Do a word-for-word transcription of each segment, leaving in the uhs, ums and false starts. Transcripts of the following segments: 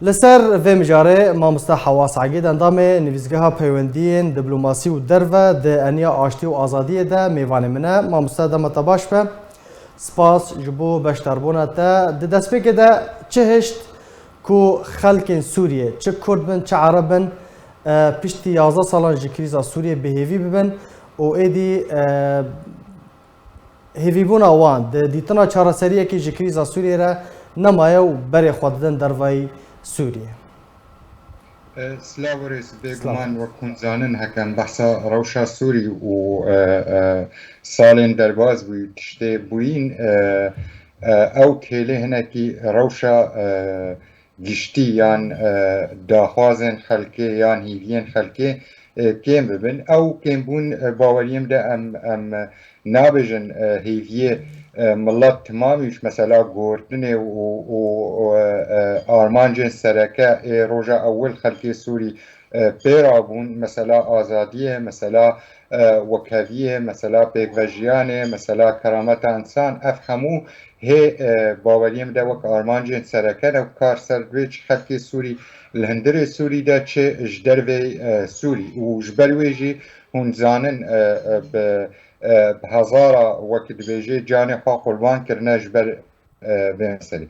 Li ser vê mijarê mamoste Hewas Egîd, endamê Nivîsgeha Peywendiyên Diplomasî û Derve di Eniya Aştî û Azadiyê de mêvanê min e. Mamoste, dema te baş be. Spas ji bo beşdarbûna te. Di destpêkê de çi hişt ku xelkên Sûriyê, çi Kurd bin, çi Ereb bin, e, piştî yazdeh salan ji krîza Sûriyê bi hêvî bibin û êdî, e, hêvîbûna wan di dîtina çareseriyekê ji krîza Sûriyê re nemaye û berê xwe didin dervayî Sûriyê. E, silav û rêz. Silav. Bêguman wek hûn zanin, heke em behsa rewşa Sûrî û, e, e, salên derbas bûyî, tiştê bûyîn, e, e, ew kêlê hinekî rewşa, e, giştî yan, e, daxwazên xelkê yan hîviyên xelkê, e, kêm bibin. Ew kêmbûn, e, baweriyê min de em, em nabêjin, e, hêviyê, e, milet timamî ji mesela guhortinê û, û, û, e, e, armancên sereke ê roja ewil xelkê Sûrî, e, pê rabûn, mesela azadiyê, mesela, e, wekheviyê, mesela pêkvejiyanê, mesela kerameta însan, ev hemû hê, e, baweriyê min de wek armancên sereke ne û kar ser wê çi xelkê Sûrî li hundirê Sûrî de, çi ji dervê, e, Sûrî û ji ber wê jî hûn zanin, e, e, bi, e, bi hezara wek dibêjê canê xwe qurban kirine ji ber, e, vê meselê.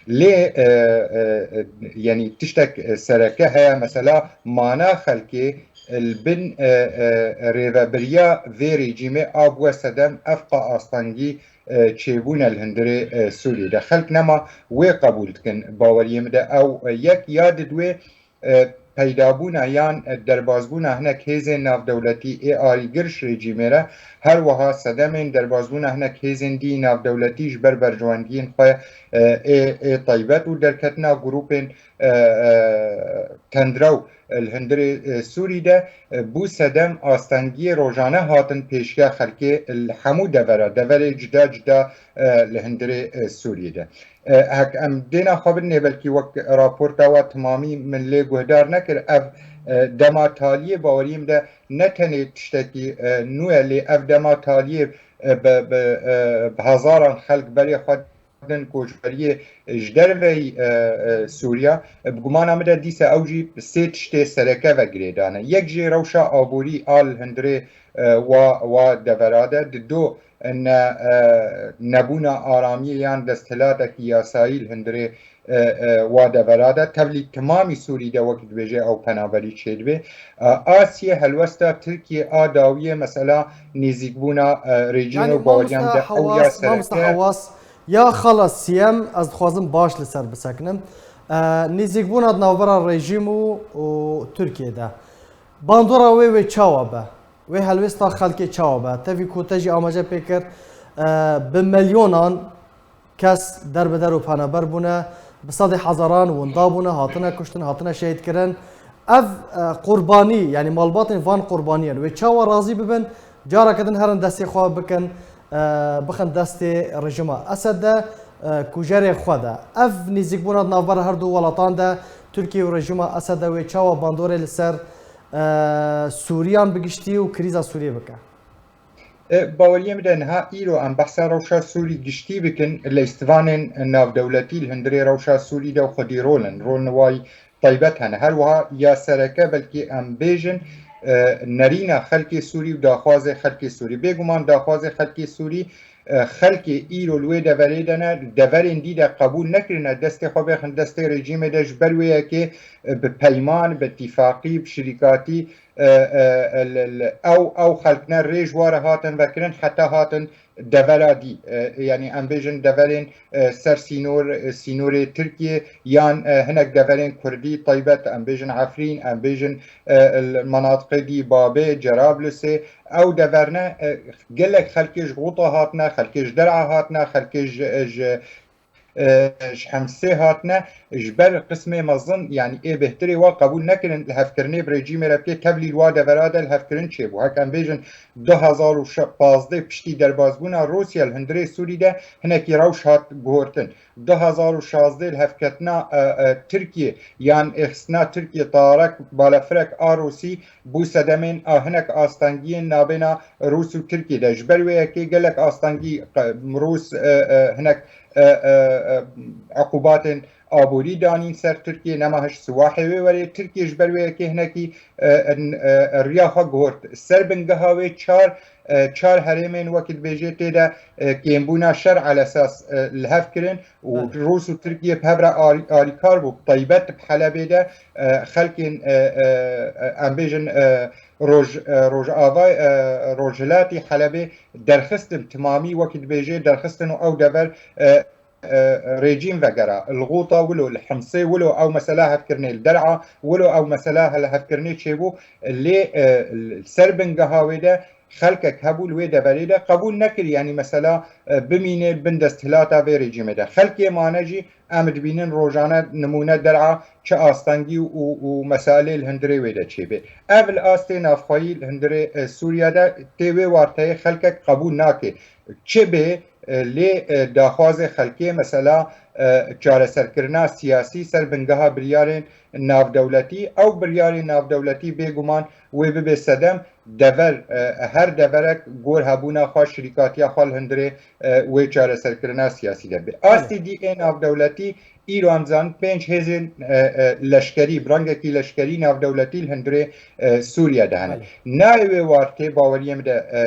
Lê, e, e, e, yanî tiştek, e, sereke heye, mesela mana xelkê li bin, e, e, rêvebiriya vê rejîmê a bûye sedem, ev qa astengî, e, çêbûne li hundirê, e, Sûriyê de. Xelk nema wê qebûl dikin, baweriyê min de ew, e, yek ya didwê, e, peydabûna yan, e, derbazbûna hinek hêzên navdewletî ê alîgir ji rejîmê re, her wiha sedemên derbazbûna hinek hêzên dî navdewletî ji ber berjewendiyên xwe, e, ê, ê taybet û derketina grûpên, e, e, tendrew li hundirê, e, Sûrî de, e, bû sedem astengiyê rojane hatin pêşiya xelkê li hemû devera, deverê cuda cuda, e, li hundirê, e, Sûriyê de. E, hek em dêna xwe bidinê, belkî wek raporta we timamî min lê guhdar nekir, ev, e, dema taliyê baweriyê min de ne tenê tiştekî, e, nû ye, lê ev dema taliyê, e, bi, bi, e, bi hezaran xelk berê xwe din koçberiyê ji derveyî, e, e, Sûriya, e, bi gumana min de dîsa ew jî bi sê tiştê sereke ve girêdane. Yek jî rewşa aborî a li hundirê, e, wa, wa devera de, di do ne, e, nebûna aramiyê yan desthilatekî yasayî li hundirê, e, e, wa devera de, tevlî timamî Sûrî de wek dibêje ew penaberî çêdibê. E, Asiyê helwesta Tirkiye a dawiyê mesela nêzîkbûna, e, rejîmê Yanî û baweriyan mamoste de ew ya Hewas, mamoste sereke. Hewas, ya xala Siyem, ez dixwazim baş li ser bisekinim. E, nêzîkbûna di navbera rejîm û, û Tirkiye de. Bandora wê wê çawa be? Wê helwêsta xelkê çawa be? Tevî ku te jî amaje pê kir, e, bi milyonan kes derbider û penaber bûne, bi sedê hezaran winda bûne, hatine kuştin, hatine şehîd kirin. Ev, e, qurbanî, yanî malbatên van qurbaniyan, wê çawa razî bibin, careke din herin destê xwe bikin, e, bixin destê rejîma Esed de, e, kujerê xwe de. Ev nêzîkbûna di navbera her du welatan de, Tirkiye û rejîma Esed de wê çawa bandorê li ser, e, Sûriyan bi giştî û krîza Sûriyê bike? E, baweriyê min de niha îro em behsa rewşa Sûrî giştî bikin, leystivanên navdewletî li hundirê rewşa Sûrî de xwedî rol in. Rolên wayî taybet hene. Her wiha ya sereke belkî em bêjin, e, nerîna xelkê Sûrî û daxwazê xelkê Sûrî. Bêguman daxwazê xelkê Sûrî, e, xelkê îro li wê deverê de ne, deverên dî de qebûl nekirine, destê xwe bêxin destê rejîmê de, ji ber wê yekê, e, bi peyman, bi tîfaqî, bi şirîkatî, e, e, e, li, li, ew, ew xelk ne rê ji wa re hatin vekirin, heta hatin devera dî. E, yanî em bêjin deverên, e, ser sînor, e, sînorê Tirkiye yan, e, hinek deverên Kurdî taybet, em bêjin Efrîn, em bêjin, e, li menatiqê dî Babê, Cerablusê, ew dever ne, e, gelek xelkê ji Xuta hatine, xelkê ji Der'a hatine, xelkê ji, ji, e, ji Hemsê hatine, ji ber qismê mezin, yanî ê bêhtirê wa qebûl nekirin, lihevkirinê bi rejîmê re bike, tevlî li wa devera de lihevkirin çêbû. Hek em bêjin du hezar û pazdeh piştî derbazbûna Rûsya li hundirê Sûrî de hinekî rewş hat guhortin. Du hezar û şazdeh lihevketina, e, e, Tirkiye yan êxistina Tirkiye tarek balefirek a Rûsî bû sedemên a hinek astengiyên nabêna Rûs û Tirkiye de. Ji ber wê yekê gelek astengî, e, Rûs, e, e, hinek, e, e, e, eqûbatên aborî danîn ser Tirkiye, nema hiş siwahê wê werê. Tirkiye ji ber wê yekê hinekî, e, n-, e, riya xwe guhort. Ser bingeha wê çar, e, çar herêmên wekî dibêjê tê de, e, kêmbûna şer elesas, e, li hev kirin û Belê. Rûs û Tirkiye bi hev re ar-, arîkar bû. Taybet bi Helebê de, e, xelkên, e, e, e, em bêjin, e, Roj-, e, Rojava, e, Rojhilatî Helebê derxistin, timamî wekî dibêjê derxistin û ew dever, e, e, rejîm vegera. Li Xûta wilo, li Himsê wilo ew mesela hevkirinê, li Der'a wilo ew mesela hel-, hevkirinê çêbû. Lê, e, li ser bingeha wê de xelkek hebû li wê deverê de qebûl nekir, yanî mesela, e, bimîne bin desthilata vê rejîmê de. Xelkê mane jî em dibînin rojane nimûne Der'a çi astengî û, û meselê li hundirê wê de çêbe. Ev li astê navxweyî li hundirê, e, Sûriye de tê wê warteyê xelkek qebûl nake. Çi bê, e, lê, e, daxwazê xelkê mesela, e, çareserkirina siyasî ser bingeha biryarên navdewletî, ew biryarên navdewletî bêguman wê bibe sedem, dever, e, her deverek gor hebûna xwe, şirîkatiya xwe li hundirê, e, wê çareserkirina siyasî de be. Astê dî ê navdewletî îro em zanin pênc hêzên, e, e, leşkerî, bi rengekî leşkerî navdewletî li hundirê, e, Sûriye de hene. Belê. Nayê wê wartê baweriyê min de, e,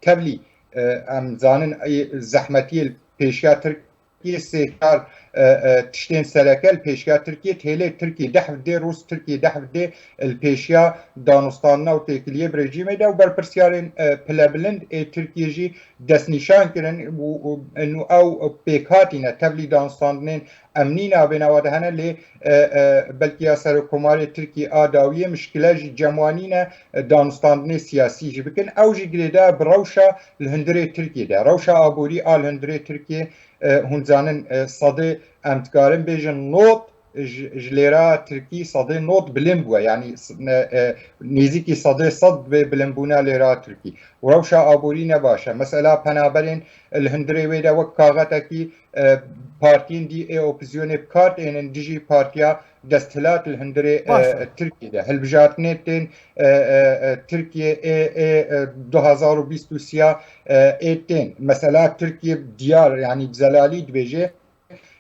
tevlî, e, em zanin, e, zehmetiyê li pêşiya Tirk Tirkiyê sê çar, e, e, tiştên sereke li pêşiya Tirkiyê tê lê Tirkiyê dehf dê, Rûs Tirkiyê dehf dê li pêşiya danûstandina û têkiliyê bi rejîmê de û berpirsiyarên, e, pilebilind ê Tirkiyê jî destnîşan kirin û, û, û ew pêkhatîne tevlî danûstandinên emnî navê nava de hene lê, e, e, belkî ya Serokkomarê Tirkiyê a dawiyê mişkile jî cem wa nîne, e, danûstandinê siyasî jî bikin. Ew jî girêdayê bi rewşa li hundirê Tirkiyê de. Rewşa aborî a li hundirê Tirkiyê e, hûn zanin, e, sedê, em dikarin bêjin not ji, ji lêra tirkî sedê not bilind bûye. Yanî s-, ne, e, nêzîkî sedê sed bê bilindbûna lêra tirkî. Û rewşa aborî ne baş e. Mesela penaberên li hundirê wê de wek kaxetekî, e, partiyên dî ê opozîsyonê bi kar tênin dijî partiya desthilat li hundirê, e, Baş e. Tirkiyê de. Hilbijartinê tên, e, e, e, Tirkiye ê, ê, e, du hazar û bîst û sê ya, e, ê tên. Mesela Tirkiye diyar, yanî bi zelalî dibêje,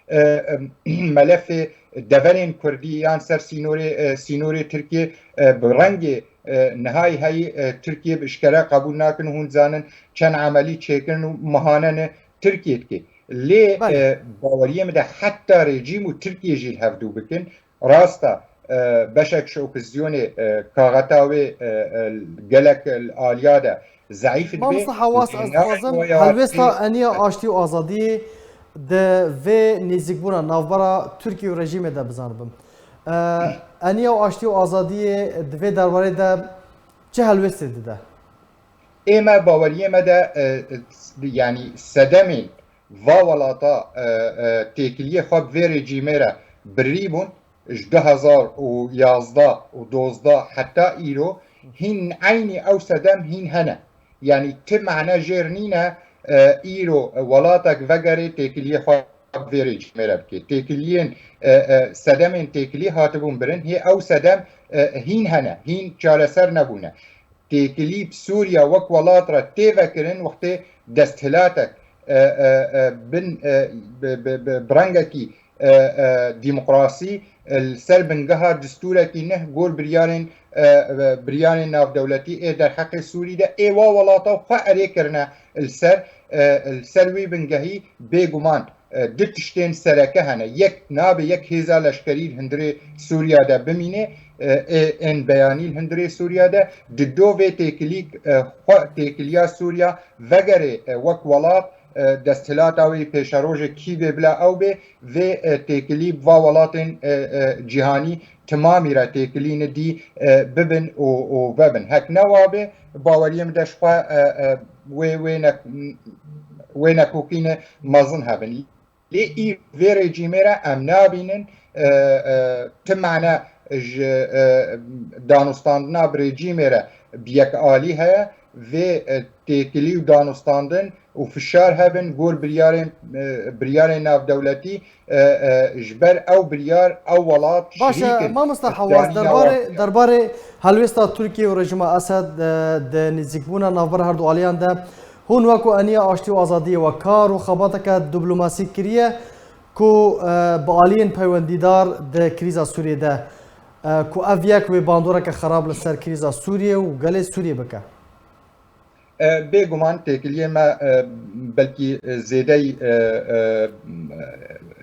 e, e, melefê deverên Kurdî yan ser sînorê, e, sînorê Tirkiye, e, bi rengê, e, nihayî heyî, e, Tirkiye bi işkere qebûl nakin. Hûn zanin çend emelî çêkirin û mehane ne Tirkiye dike. Lê, Belê. e, baweriyê min de heta rejîm û Tirkiye jî li hevdû bikin, Rast e, e, beşek ji opozîsyonê, e, kaxeta wê, e, e, gelek li aliya de zeîf dibe. Mamosta Hewas, ez dixwazim helwêsta eniya aştî û azadiyê di vê nêzîkbûna navbera Tirkiye û rejîmê de bizanibim. E, eniya aştî û azadiyê di vê derbarê de çi helwêstê dide? Ê me baweriyê me de, e, yanî sedemên va welata, e, e, têkiliyê xwe bi vê rejîmê re birî bûn, ji du hezar û yazdeh û dozdeh heta îro hîn eynî ew sedem hîn hene. Yanî ti mane jêr nîne, e, îro welatek vegerê têkiliyê xwe bi vê rejîmê re bike. Têkiliyên, e, e, sedemên têkilî hatibûn birin, hê ew sedem, e, hîn hene, hîn çareser nebûne. Têkilî bi Sûriya wek welat re tê vekirin, wextê desthilatek, e, e, e, bin, e, bi, bi, bi, bi rengekî, e, e, demokrasî, e, li ser bingeha distûrekî neh gor biryarên, e, e, biryarên navdewletî ê derheqê Sûrî de ê wa welata xwe erê kirine li ser, e, li ser wî bingehî bêguman. E, du tiştên sereke hene. Yek nabe yek hêza leşkerî li hundirê Sûriya de bimîne, e, ê, ên beyanî li hundirê Sûriya de, di do vê têkilî, e, xwe têkiliya Sûriya vegerê, e, wek welat, e, desthilata wê pêşerojê kî bê bila ew bê, vê, e, têkilî va welatên, e, e, cîhanî timamî re têkilî nidî, e, bibin û, û vebin. Hek ne wa bê, baweriyê min de ji xwe, e, e, wê, wê nek-, wê nekokîne mezin hebin. Lê î vê rejîmê re em nabînin, e, e, ti mane ji, e, danûstandina bi rejîmê re bi yekalî heye, vê, e, têkilî û danûstandin û fişar hebin gor biryarên, e, biryarên navdewletî, e, e, ji ber ew biryar, ew welat Baş e, şirîk in. Mamosta Hewaz, derbarê, derbarê helwêsta Tirkiye û rejîma Esed, e, di nêzîkbûna navbera her du aliyan de hûn weko Eniya Aştî û Azadiyê we kar û xebateke diplomasî kiriye. ku, e, bi aliyên peywendîdar di krîza Sûriyê de, e, ku ev yek wê bandoreke xerab li ser krîza Sûriyê û gelê Sûriyê bike? E, bêguman têkiliyê me, e, belkî, e, zêdey, e, e,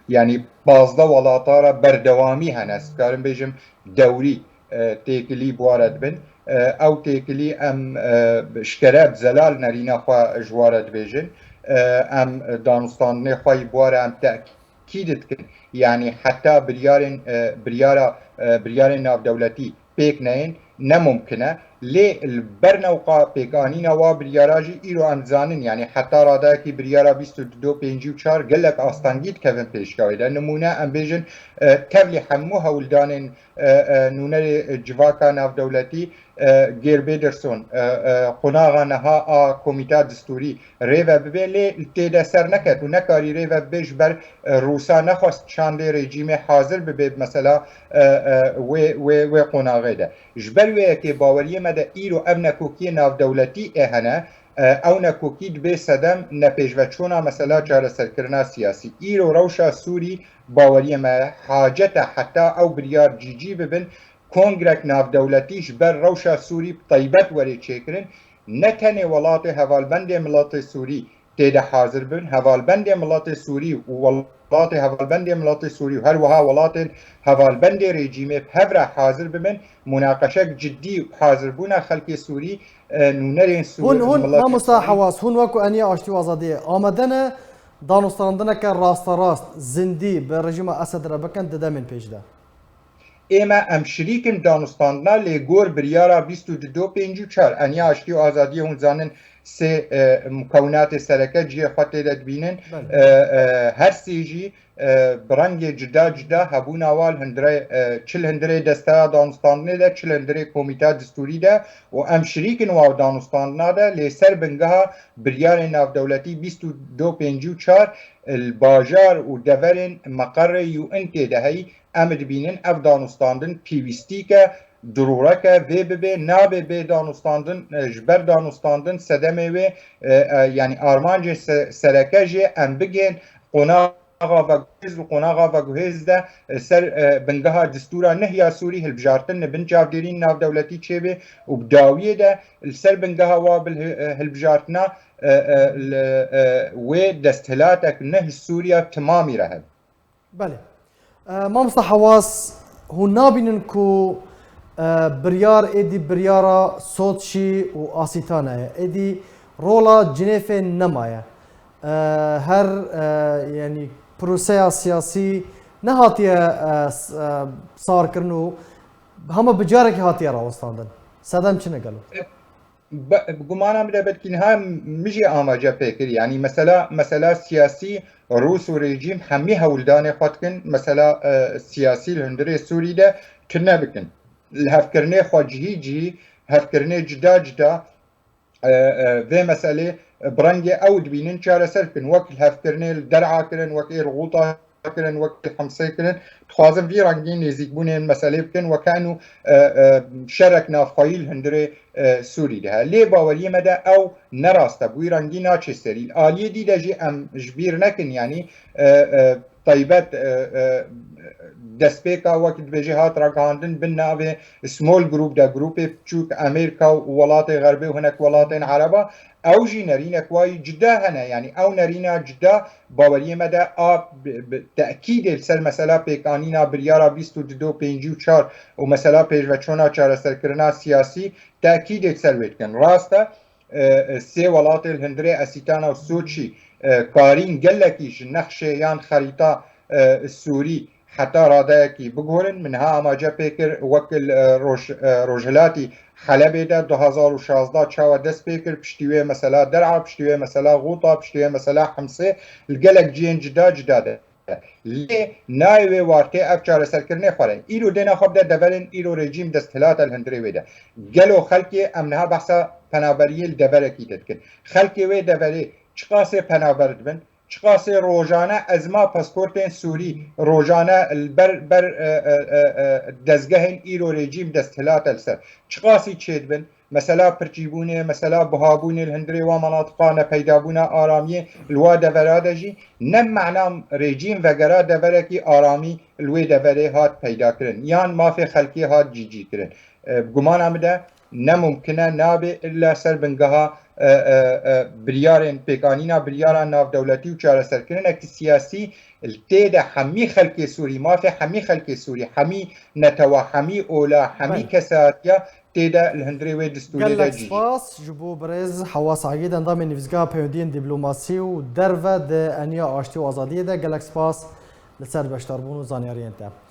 yanî pazdeh welata re berdewamî hene, ez dikarim bêjim dewrî, e, têkilî bi wa re dibin. E, ew têkilî em, e, ji kere bi zelal nerîna xwe ji wa re dibêjin. E, em danûstandinê xwe yî bi wa re em tekîd dikin. Yanî heta biryarên, e, biryara, e, biryarên navdewletî pêk neyên, ne mumkin e. Lê li ber newqa pêkanîna wa biryara jî îro em dizanin, yanî heta radeyekî biryara bîst û du pêncî û çar gelek astengî dikevin pêşkawê de. Nimûne em bêjin, e, tevlî hemû hewldanên, e, e, nûnerê civaka navdewletî, e, Geir Pedersen, e, e, qonaxa niha a Komîta Distûrî rê ve bibe, lê tê de ser neket û nekarî rê ve bibe ji ber, e, Rûsa nexwest çandê rejîmê hazir bibe, mesela, e, e, wê, wê, wê qonaxê de. Ji ber wê yekê baweriyê me de îro ev nekokiyê navdewletî ê hene, e, ew nekokî dibe sedem nepêşveçûna mesela çareserkirina siyasî. Îro rewşa Sûrî baweriyê me hacet e heta ew biryar cîcî bibin, kongrek navdewletî ji ber rewşa Sûrî bi taybet were çêkirin, ne tenê welatê hevalbendê miletê Sûrî tê de hazir bin, hevalbendê miletê Sûrî û welatê hevalbendê miletê Sûrî û her wiha welatên hevalbendê rejîmê bi hev re hazir bibin, munaqeşek cidî û hazirbûna xelkê Sûrî, e, nûnerên Sûrî, Hûn, hûn, miletê Mamosta Sûrî. Hewas, hûn wekû Eniya Aştî û Azadiyê amade ne danûstandineke rasterast, zindî bi rejîma Esed re bikin di demên pêş de? Ê me, em şirîk in danûstandina, lê gor biryara bîst û du pêncî û çar, Eniya Aştî û Azadiyê, hûn zanin sê, e, mukewinatê sereke cihê xwe tê de dibînin. Belê. E, e, her sê jî, e, bi rengê cida cida hebûna wa li hundirê, e, çi li hundirê desteya danûstandinê de, çi li hundirê komîta distûrî de û em şirîk in wa danûstandina de, lê ser bingeha biryarên navdewletî bîst û du pêncî û çar, e, li bajar û deverên meqerê U N tê de heyî, em dibînin ev danûstandin pêwîstîk e, dirûrek e, vê bibe, nabe bê danûstandin, e, ji ber danûstandin sedemê wê, e, e, yanî armancê se-, sereke jê em bigên qonaxa veguhêz û qonaxa veguhêz de, e, ser, e, bingeha distûra neh ya Sûrî hilbijartin li bin çavdêrîn navdewletî çêbe û bi dawiyê de li ser bingeha wa bil-, e, hilbijartina, e, e, li, e, wê desthilatek neh Sûriya timamî re hebe. Belê. E, Mamosta Hewas, hûn nabînin ku, e, biryar êdî biryara Soçî û Asîtana ye. Êdî rola Cinêfê nemaye. E, her, e, yanî proseya siyasî nehatiye, e, s-, e, sarkirin û hema bi carekê hatiye rawestandin. Sedem çi ne gelo? Be-, bi gumana min de belkî niha min jî amaje pê kir. Yanî mesela, mesela siyasî, Rûs û rejîm hemî hewldanê xwe dikin, mesela, e, siyasî li hundirê Sûrî de tune bikin. Li hevkirinê xwecihî cihî, hevkirinê cida cida, e, e, vê meselê, e, bi rengê ew dibînin çareser bikin. Wek li hevkirinê li Der'a kirin, wek ê li Xûta kirin, wek li Himsê kirin. Dixwazin vî rengî nêzîkbûnên meselê bikin, weke eno, e, e, şerek navxweyî li hundirê, e, Sûrî de heye. Lê baweriyê me de ew ne rast e, bi wî rengî naçe serî. Li aliyê dî de jî em ji bîr nekin, yanî, e, e, taybet, e, e, destpêka wek dibêje hat ragihandin bin navê small group de, grûpê biçûk Amerîka û welatê Xerbê û hinek welatên Ereba, ew jî nerînek wayî cida hene. Yanî ew nerîna cida baweriyê me de a bi, bi tekîdê li ser mesela pêkanîna biryara bîst û du pêncî û çar û mesela pêşveçûna çareserkirina siyasî tekîdê li ser wê dikin. Rast e, e, e, sê welatê li hundirê Esîtana û Soçî, e, karîn gelekî ji nexşê yan xerîta, e, Sûrî heta radeyekî biguherin. Min niha amaje pê kir, wek li, e, roj-, e, rojhilatî Helebê de du hezar û şazdeh çawa dest pê kir, piştî wê mesela Der'a, piştî wê mesela Xûta, piştî wê mesela Himsê, li gelek cihên cida cida de. Lê nayê wê wartê ev çareserkirinê xwe re. Îro dêna xwe bide deverên îro rejîm desthilat e li hundirê wê de. Gelo xelkê, em niha behsa penaberiyê li deverekî de dikin. Xelkê wê deverê çiqasê penaber dibin, çiqasê rojane ezma pasportên Sûrî rojane li ber, ber, e, e, e, e, dezgehên îro rejîm desthilat e li ser. Çiqasî çêdibin, mesela pirçîbûnê, mesela buhabûnê li hundirê wan manatiqa, nepeydabûna aramiyê li wa devera de jî ne mena rejîm vegera deverekî aramî li wê deverê hat peyda kirin yan mafê xelkê hat cîcî kirin. E, bi gumana min de ne mumkin e, nabe illa ser bingeha, e, e, e, biryarên, pêkanîna biryara navdewletî û çareserkirinekî siyasî li tê de hemî xelkê Sûrî, mafê hemî xelkê Sûrî, hemî netewa, hemî ola, hemî Belê. kesatiya tê de li hundirê wê distûrê de Gelek cî. spas ji bo birêz Hewa Saîd, endamê Nivîzgeha Peywendiyên Dîplomasî û Derve di Eniya Aştî û Azadiyê de. Gelek spas li ser beşdarbûn û zanyariyên te.